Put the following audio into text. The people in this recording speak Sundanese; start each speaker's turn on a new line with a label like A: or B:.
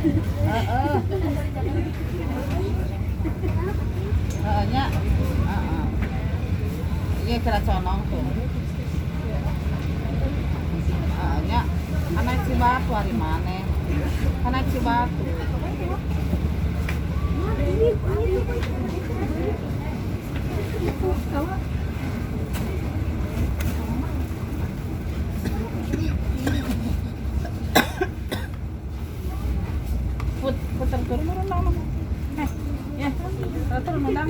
A: Heeh. Heeh nya. Heeh. Iya kira conong tuh. Heeh nya. Anak Cibatu hari maneh. Anak Cibatu. Put, puter turun turun dong. Eh, ya, turun dong.